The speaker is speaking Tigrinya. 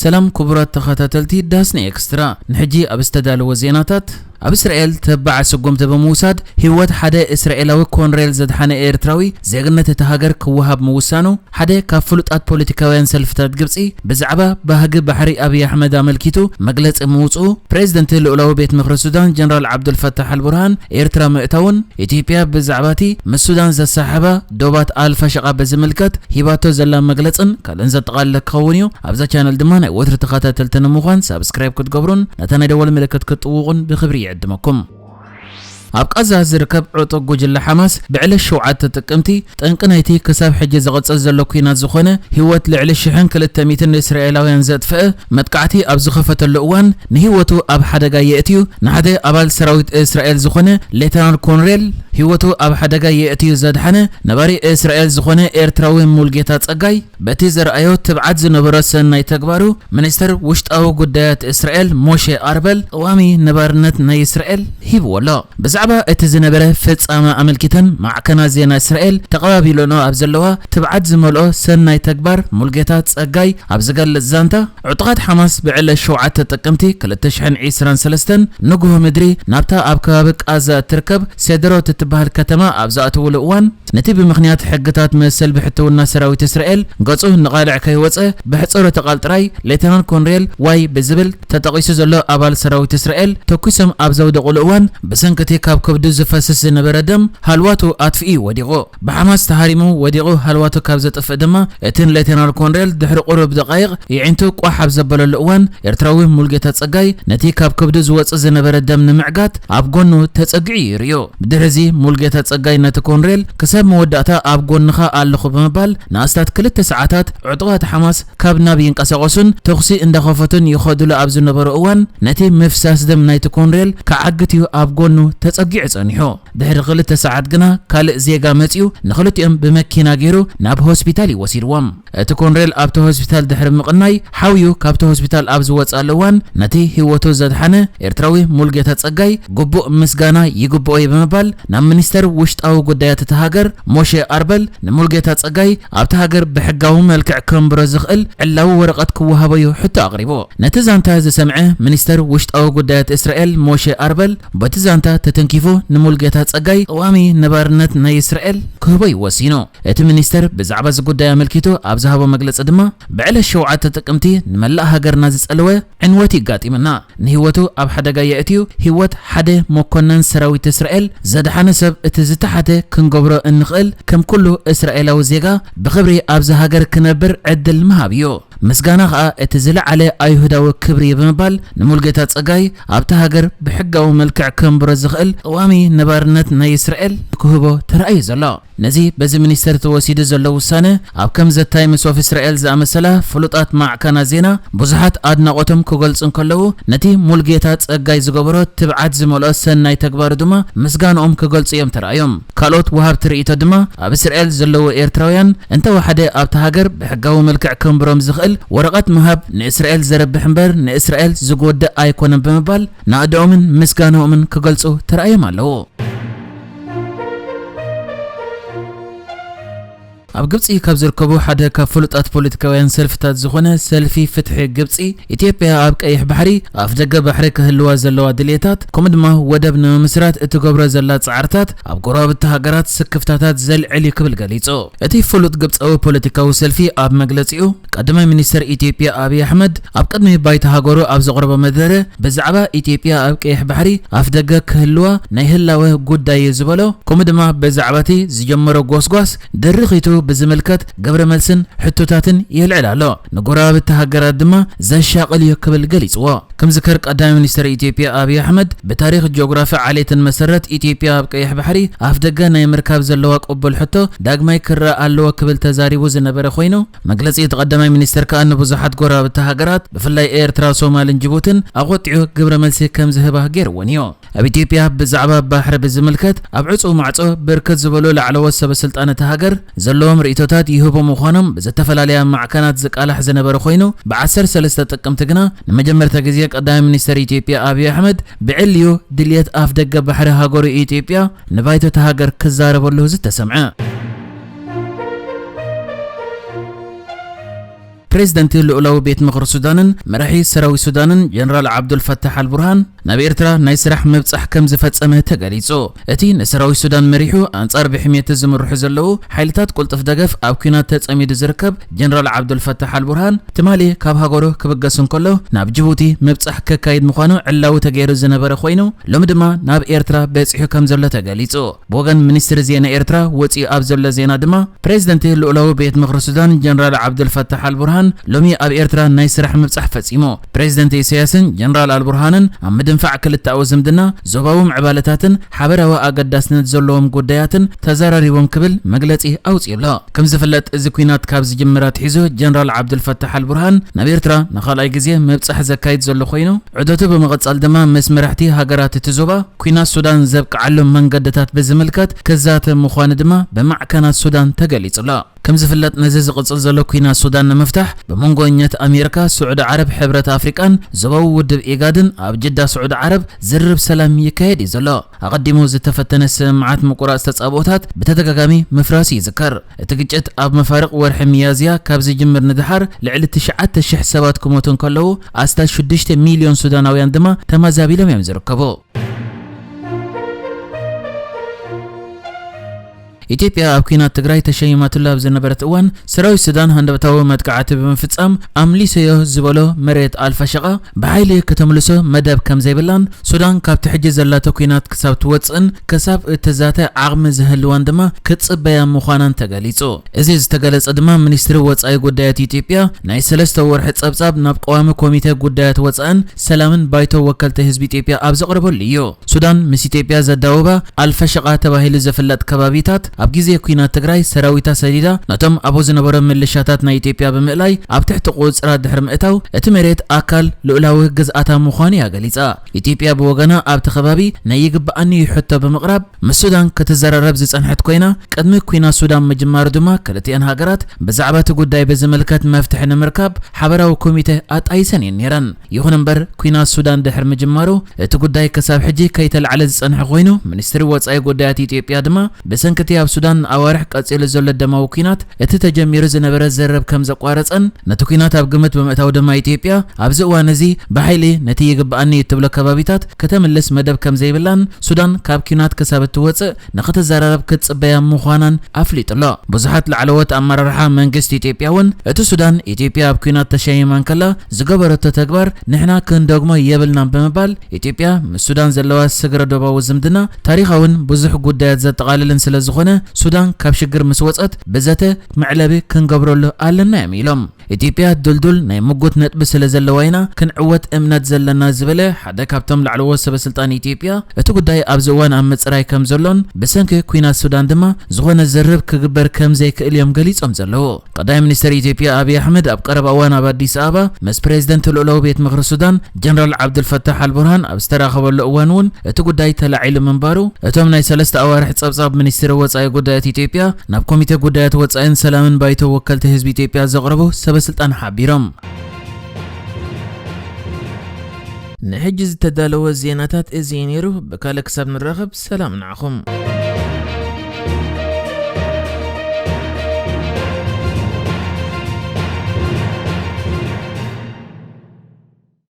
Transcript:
ሰላም ክቡራት ተኸታተልቲ ዳስኒ ኤክስትራ፣ ንሕጂ ኣብ ዝተዳለወ ዜናታት፣ ኣብ እስራኤል ተባዕ ስጉምቲ ብምውሳድ ህይወት ሓደ እስራኤላዊ ኮንሬል ዘድሓነ ኤርትራዊ ዜግነት እታ ሃገር ክወሃብ ምውሳኑ ሓደ ካብ ፍሉጣት ፖለቲካውያን ሰልፍታት ግብጺ ብዛዕባ ባህጊ ባሕሪ ኣብይ ኣሕመድ ኣመልኪቱ መግለጺ ምውጽኡ ፕሬዝደንት ልኡላዊ ቤት ምኽሪ ሱዳን ጀነራል ዓብዱልፈታሕ ኣልቡርሃን ኤርትራ ምእታውን ኢትዮጵያ ብዛዕባ እቲ ምስ ሱዳን ዘሰሓሕባ ዶባት ኣልፋሽቃ ብዝምልከት ሂባቶ ዘላ መግለጽን ካልእን ዘጠቓልል ክኸውን እዩ። ኣብዛ ቻነል ድማ ናይ ወትሪ ተኸታተልቲ ንምዃን ሳብስክራይብ ክትገብሩን ነታ ናይ ደወል ምልክት ክትጥውቑን ብኽብሪ ይዕድመኩም። ኣብ ቃዛ ዝርከብ ዕጡቕ ጉጅለ ሓማስ ብዕለት ሸውዓተ ጥቅምቲ ጠንቂ ናይቲ ክሳብ ሕጂ ዝቕጽል ዘሎ ኲናት ዝኾነ ህይወት ልዕሊ ሽሕን ክልተ ሚእትን እስራኤላውያን ዘጥፍአ መጥቃዕቲ ኣብ ዝኸፈተሉ እዋን ንህይወቱ ኣብ ሓደጋ የእትዩ ንሓደ ኣባል ሰራዊት እስራኤል ዝኾነ ሌተናል ኮንሬል ህይወቱ ኣብ ሓደጋ የእትዩ ዘድሓነ ነባሪ እስራኤል ዝኾነ ኤርትራዊ ሙልጌታ ጸጋይ በቲ ዘርኣዮ ትብዓት ዝነበሮ ሰናይ ተግባሩ ሚኒስተር ውሽጣዊ ጉዳያት እስራኤል ሞሼ ኣርበል ቅዋሚ ነባርነት ናይ እስራኤል ሂብዎ ኣሎ። ብዛዕባ እቲ ዝነበረ ፍጻመ ኣመልኪተን ማዕከናት ዜና እስራኤል ተቐባቢለንኦ ኣብ ዘለዋ ትብዓት ዝመልኦ ሰናይ ተግባር ሙልጌታ ጸጋይ ኣብ ዝገልጽ ዛንታ ዕጡቓት ሓማስ ብዕለት ሸውዓተ ጥቅምቲ ክልተ ሽሕን ዕስራን ሰለስተን ንግሆ ምድሪ ናብታ ኣብ ከባቢ ቃዛ እትርከብ ሴደሮት እትበሃል ከተማ ኣብ ዝኣተውሉ እዋን ነቲ ብምኽንያት ሕግታት መሰል ብሕትውና ሰራዊት እስራኤል ገጹ ንቓልዕ ከይወጸ ብሕጽረተ ቃል ጥራይ ሌተናል ኮንሬል ዋይ ብዝብል ተጠቒሱ ዘሎ ኣባል ሰራዊት እስራኤል ተኲሶም ኣብ ዘውደቑሉ እዋን ብሰንኪ እቲ ካብ ከብዱ ዝፈስስ ዝነበረ ደም ሃልዋቱ ኣጥፊኡ እዩ ወዲቑ። ብሓማስ ተሃሪሙ ወዲቑ ሃልዋቱ ካብ ዘጥፍእ ድማ እቲ ሌተናል ኮንሬል ድሕሪ ቁሩብ ደቓይቕ የዒንቱ ቋሕ ኣብ ዘበለሉ እዋን ኤርትራዊ ሙልጌታ ጸጋይ ነቲ ካብ ከብዱ ዝወጽእ ዝነበረ ደም ንምዕጋት ኣብ ጎኑ ተጸጊዑ ይርእዮ። ብድሕሪዚ ሙልጌታ ጸጋይ ነቲ ኮንሬል ክሳብ መወዳእታ ኣብ ጎንኻ ኣለኹ ብምባል ንኣስታት ክልተ ሰዓታት ዕጡቓት ሓማስ ካብ ናብ ይንቀሳቐሱን ተኹሲ እንዳኸፈቱን ይኸዱሉ ኣብ ዝነበሩ እዋን ነቲ ምፍሳስ ደም ናይቲ ኮንሬል ክዓግት እዩ ኣብ ጎኑ ተጸጊዑ ጸኒሑ። ድሕሪ ክልተ ሰዓት ግና ካልእ ዜጋ መጺኡ ንኽልቲኦም ብመኪና ገይሩ ናብ ሆስፒታል እዩ ወሲድዎም። እቲ ኮንሬል ኣብቲ ሆስፒታል ድሕሪ ምቕናይ ሓውዩ ካብቲ ሆስፒታል ኣብ ዝወጽኣሉ እዋን ነቲ ህይወቱ ዘድሓነ ኤርትራዊ ሙልጌታ ጸጋይ ግቡእ ምስጋና ይግብኦ እዩ ብምባል ናብ ሚኒስተር ውሽጣዊ ጉዳያት እታ ሃገር ሞሼ ኣርበል ንሙልጌታ ጸጋይ ኣብታ ሃገር ብሕጋዊ መልክዕ ከንብሮ ዝኽእል ዕላዊ ወረቐት ክወሃቦ እዩ ሕቶ ኣቕሪቡ። ነቲ ዛንታ ዝሰምዐ ሚኒስተር ውሽጣዊ ጉዳያት እስራኤል ሞሼ ኣርበል በቲ ዛንታ ተተንኪፉ ንሙልጌታ ጸጋይ ቅዋሚ ነባርነት ናይ እስራኤል ክህቦ እዩ ወሲኑ። እቲ ሚኒስተር ብዛዕባ እዚ ጉዳይ ኣመልኪቱ ኣብ ዝሃቦ መግለጺ ድማ ብዕለት ሸውዓተ ጥቅምቲ ንመላእ ሃገርና ዝጸለወ ዕንወት ይጋጢምና ንህይወቱ ኣብ ሓደጋ የእትዩ ህይወት ሓደ መኮነን ሰራዊት እስራኤል ዘድሓነ ሰብ እቲ ዝተሓተ ክንገብሮ እንኽእል ከም ኩሉ እስራኤላዊ ዜጋ ብኽብሪ ኣብዚ ሃገር ክነብር ዕድል ምሃብ እዩ። ምስጋና ኸኣ እቲ ዝለዓለ ኣይሁዳዊ ክብሪ እዩ ብምባል ንሙልጌታ ጸጋይ ኣብቲ ሃገር ብሕጋዊ መልክዕ ከንብሮ ዝኽእል ቅዋሚ ነባርነት ናይ እስራኤል ክህቦ ተራእዩ ዘሎ። ነዚ በዚ ሚኒስተር ተወሲዱ ዘሎ ውሳነ ኣብ ከም ዘ ታይምስ ኦፍ እስራኤል ዝኣመሰላ ፍሉጣት ማዕከናት ዜና ብዙሓት ኣድናቖቶም ክገልጹ እንከለዉ ነቲ ሙልጌታ ጸጋይ ዝገበሮ ትብዓት ዝመልኦ ሰናይ ተግባሩ ድማ ምስጋንኦም ክገልጹ እዮም ተራእዮም። ካልኦት ወሃብቲ ርእይቶ ድማ ኣብ እስራኤል ዘለዉ ኤርትራውያን እንተወሓደ ኣብቲ ሃገር ብሕጋዊ መልክዕ ከንብሮም ዝኽእል ወረቐት ምሃብ ንእስራኤል ዘረብሕ እምበር ንእስራኤል ዝጎድእ ኣይኮነን ብምባል ናእድኦምን ምስጋንኦምን ክገልጹ ተራእዮም ኣለዉ። ኣብ ግብጺ ካብ ዝርከቡ ሓደ ካብ ፍሉጣት ፖለቲካውያን ሰልፍታት ዝኾነ ሰልፊ ፍትሒ ግብጺ ኢትዮጵያ ኣብ ቀይሕ ባሕሪ ኣፍ ደገ ባሕሪ ክህልዋ ዘለዋ ድልየታት ከምኡ ድማ ወደብ ንምምስራት እትገብሮ ዘላ ጻዕርታት ኣብ ጎረባብቲ ሃገራት ስክፍታታት ዘልዕል እዩ ክብል ገሊጹ። እቲ ፍሉጥ ግብጻዊ ፖለቲካዊ ሰልፊ ኣብ መግለጺኡ ቀዳማይ ሚኒስተር ኢትዮጵያ ኣብይ ኣሕመድ ኣብ ቅድሚ ባይታ ሃገሩ ኣብ ዘቕረቦ መደረ ብዛዕባ ኢትዮጵያ ኣብ ቀይሕ ባሕሪ ኣፍ ደገ ክህልዋ ናይ ህላወ ጉዳይ እዩ ዝበሎ ከምኡ ድማ ብዛዕባ እቲ ዝጀመሮ ጎስጓስ ድርኺቱ ብዝምልከት ግብረ መልስን ሕቶታትን የልዕል ኣሎ። ንጎረባብቲ ሃገራት ድማ ዘሻቕል እዩ ክብል ገሊጽዎ። ክምዝከር ቀዳማይ ሚኒስተር ኢትዮጵያ ኣብይ ኣሕመድ ብታሪኽ ጂኦግራፊ ዓሌትን መሰረት ኢትዮጵያ ኣብ ቀይሕ ባሕሪ ኣፍ ደገ ናይ ምርካብ ዘለዋ ቅቡል ሕቶ ዳግማይ ክረኣ ኣለዎ ክብል ተዛሪቡ ዝነበረ ኮይኑ መግለጺ እቲ ቀዳማይ ሚኒስተር ከኣ ንብዙሓት ጎረባብቲ ሃገራት ብፍላይ ኤርትራ፣ ሶማልን ጅቡትን ኣቖጢዑ ግብረ መልሲ ከም ዝህባ ገይርወን እዩ። ኣብ ኢትዮጵያ ብዛዕባ ባሕሪ ብዝምልከት ኣብ ዕጹው ማዕጾ ብርክት ዝበሉ ላዕለዎት ሰበ ስልጣን እታ ሃገር ዘለዎም ርእይቶታት ይህቡ ምዃኖም ብዝተፈላለያ ማዕከናት ዝቃላሕ ዝነበረ ኮይኑ ብ ዓሰርተ ሰለስተ ጥቅምቲ ግና ንመጀመርታ ግዜ ቀዳማይ ሚኒስተር ኢትዮጵያ ኣብይ ኣሕመድ ብዕልዩ ድልየት ኣፍ ደገ ባሕሪ ሃገሩ ኢትዮጵያ ንባይቶ እታ ሃገር ክዛረበሉ ዝተሰምዐ። ፕሬዝደንት ልኡላዊ ቤት ምኽሪ ሱዳንን መራሒ ሰራዊት ሱዳንን ጀነራል ዓብዱልፈታሕ ኣልቡርሃን ናብ ኤርትራ ናይ ስራሕ ምብጻሕ ከም ዝፈጸመ ተገሊጹ። እቲ ንሰራዊት ሱዳን መሪሑ ኣንጻር ብሕሜት ዝምርሑ ዘለዉ ሓይልታት ቅልጡፍ ደገፍ ኣብ ኲናት ተጸሚዱ ዝርከብ ጀነራል ዓብዱልፈታሕ ኣልቡርሃን ትማሊ ካብ ሃገሩ ክብገስ እንከሎ ናብ ጅቡቲ ምብጻሕ ከካይድ ምዃኑ ዕላዊ ተገይሩ ዝነበረ ኮይኑ ሎሚ ድማ ናብ ኤርትራ በጺሑ ከም ዘሎ ተገሊጹ። ብወገን ሚኒስትሪ ዜና ኤርትራ ወጺኡ ኣብ ዘሎ ዜና ድማ ፕሬዝደንት ልኡላዊ ቤት ምኽሪ ሱዳን ጀነራል ዓብዱልፈታሕ ኣልቡርሃን ሎሚ ኣብ ኤርትራ ናይ ስራሕ ምብጻሕ ፈጺሙ። ፕሬዝደንት ኢሳያስን ጀነራል ኣልቡርሃንን ኣብ ምድንፋዕ ክልተኣዊ ዝምድና፣ ዞባዊ ምዕባለታትን ሓበራዊ ኣገዳስነት ዘለዎም ጉዳያትን ተዘራሪቦም ክብል መግለጺ ኣውጺኡ ኣሎ። ከም ዝፍለጥ እዚ ኲናት ካብ ዝጅምር ኣትሒዙ ጀነራል ዓብዱልፈታሕ ኣልቡርሃን ናብ ኤርትራ ንኻልኣይ ግዜ ምብጻሕ ዘካይድ ዘሎ ኮይኑ ዕደቱ ብምቕጻል ድማ ምስ መራሕቲ ሃገራት እቲ ዞባ ኲናት ሱዳን ዘብቅዓሉ መንገድታት ብዝምልከት ክዛተ ምዃኑ ድማ ብማዕከናት ሱዳን ተገሊጹ ኣሎ። ከም ዝፍለጥ ነዚ ዝቕጽል ዘሎ ኲናት ሱዳን ንምፍታሕ ብመንጎ ኛት ኣሜሪካ፣ ስዑዲ ዓረብ፣ ሕብረት ኣፍሪቃን ዞባዊ ውድብ ኢጋድን ኣብ ጅዳ ስዑዲ ዓረብ ዝርርብ ሰላም ይካየድ እዩ ዘሎ። ኣቐዲሙ ዝተፈተነ ስምምዓት ምቁራጽ ተጻብኦታት ብተደጋጋሚ ምፍራሱ ይዝከር። እቲ ግጭት ኣብ መፋርቕ ወርሒ ሚያዝያ ካብ ዝጅምር ንደሓር ልዕሊ ትሽዓተ ሽሕ ሰባት ክሞቱ እንከለዉ ኣስታት ሽዱሽተ ሚልዮን ሱዳናውያን ድማ ተመዛቢሎም እዮም ዝርከቡ። ኢትዮጵያ ኣብ ኲናት ትግራይ ተሸይማትሉ ኣብ ዝነበረት እዋን ሰራዊት ሱዳን ሃንደበታዊ መጥቃዕቲ ብምፍጻም ኣምሊሰዮ ዝበሎ መሬት ኣልፋሸቓ ብሓይሊ ከተምልሶ መደብ ከም ዘይብላን ሱዳን ካብቲ ሕጂ ዘላቶ ኲናት ክሳብ ትወጽእን ክሳብ እትዛተ ዓቕሚ ዝህልዋን ድማ ክትጽበያ ምዃናን ተገሊጹ። እዚ ዝተገለጸ ድማ ሚኒስትሪ ወጻኢ ጉዳያት ኢትዮጵያ ናይ ሰለስተ ወርሒ ጸብጻብ ናብ ቀዋሚ ኮሚቴ ጉዳያት ወጻእን ሰላምን ባይቶ ወከልቲ ህዝቢ ኢትዮጵያ ኣብ ዘቕረበሉ እዩ። ሱዳን ምስ ኢትዮጵያ ዘዳወባ ኣልፈሸቓ ተባሂሉ ዝፍለጥ ከባቢታት ኣብ ግዜ ኲናት ትግራይ ሰራዊታ ሰዲዳ ነቶም ኣብኡ ዝነበሩ ምልሻታት ናይ ኢትዮጵያ ብምእላይ ኣብ ትሕቲ ቁጽራ ድሕሪ ምእታው እቲ መሬት ኣካል ልኡላዊ ግዝኣታ ምዃኑ እያ ገሊጻ። ኢትዮጵያ ብወገና ኣብቲ ከባቢ ናይ ይግብኣኒ እዩ ሕቶ ብምቕራብ ምስ ሱዳን ክትዘራረብ ዝጸንሐት ኮይና ቅድሚ ኲናት ሱዳን ምጅማሩ ድማ ክልቲኣን ሃገራት ብዛዕባ እቲ ጉዳይ ብዝምልከት መፍትሒ ንምርካብ ሓበራዊ ኮሚቴ ኣጣይሰን እየን ነይረን። ይኹን እምበር ኲናት ሱዳን ድሕሪ ምጅማሩ እቲ ጉዳይ ክሳብ ሕጂ ከይተላዕለ ዝጸንሐ ኮይኑ ሚኒስትሪ ወጻኢ ጉዳያት ኢትዮጵያ ድማ ብሰንኪ እቲ ኣብ ሱዳን ንኣዋርሕ ቀጺሉ ዘሎ ደማዊ ኲናት እቲ ተጀሚሩ ዝነበረ ዘረብ ከም ዘቋረጸን ነቲ ኲናት ኣብ ግምት ብምእታው ድማ ኢትዮጵያ ኣብዚ እዋን እዚ ብሓይሊ ነቲ ይግብኣኒ እትብሎ ከባቢታት ከተምልስ መደብ ከም ዘይብላን ሱዳን ካብ ኲናት ክሳብ እትወጽእ ንኽትዘራረብ ክትጽበያ ምዃናን ኣፍሊጡ ኣሎ። ብዙሓት ላዕለዎት ኣመራርሓ መንግስቲ ኢትዮጵያ እውን እቲ ሱዳን ኢትዮጵያ ኣብ ኲናት ተሸይማ እንከላ ዝገበረቶ ተግባር ንሕና ክንደግሞ የብልናን ብምባል ኢትዮጵያ ምስ ሱዳን ዘለዋ ስግረ ዶባዊ ዝምድና ታሪኻውን ብዙሕ ጉዳያት ዘጠቓልልን ስለ ዝኾነ ሱዳን ካብ ሽግር ምስ ወጸት ብዘተ መዕለቢ ክንገብረሉ ኣለና እዮም ኢሎም። ኢትዮጵያ ድልዱል ናይ ምጉት ነጥቢ ስለ ዘለዋ ኢና ክንዕወት እምነት ዘለና ዝበለ ሓደ ካብቶም ላዕለዎት ሰበ ስልጣን ኢትዮጵያ እቲ ጉዳይ ኣብዚ እዋን ኣብ ምጽራይ ከም ዘሎን ብሰንኪ ኲናት ሱዳን ድማ ዝኾነ ዝርርብ ክግበር ከም ዘይክእል እዮም ገሊጾም ዘለዉ። ቀዳማይ ሚኒስትር ኢትዮጵያ ኣብይ ኣሕመድ ኣብ ቀረባ እዋን ኣብ ኣዲስ ኣበባ ምስ ፕሬዝደንት ልኡላዊ ቤት ምኽሪ ሱዳን ጀነራል ዓብዱልፈታሕ ኣልቡርሃን ኣብ ዝተራኸበሉ እዋን እውን እቲ ጉዳይ ተላዒሉ ምንባሩ እቶም ናይ ሰለስተ ኣዋርሕ ጸብጻብ ሚኒስትሪ ወጻኢ ጉዳያት ኢትዮጵያ ናብ ኮሚቴ ጉዳያት ወጻኢን ሰላምን ባይቶ ወከልቲ ህዝቢ ኢትዮጵያ ዘቕረቡ ሰበ ስልጣን ሓቢሮም። ንሕጂ ዝተዳለወ ዜናታት እዚ እዩ ነይሩ። ብካልእ ክሳብ ንራኸብ ሰላም ንዓኹም።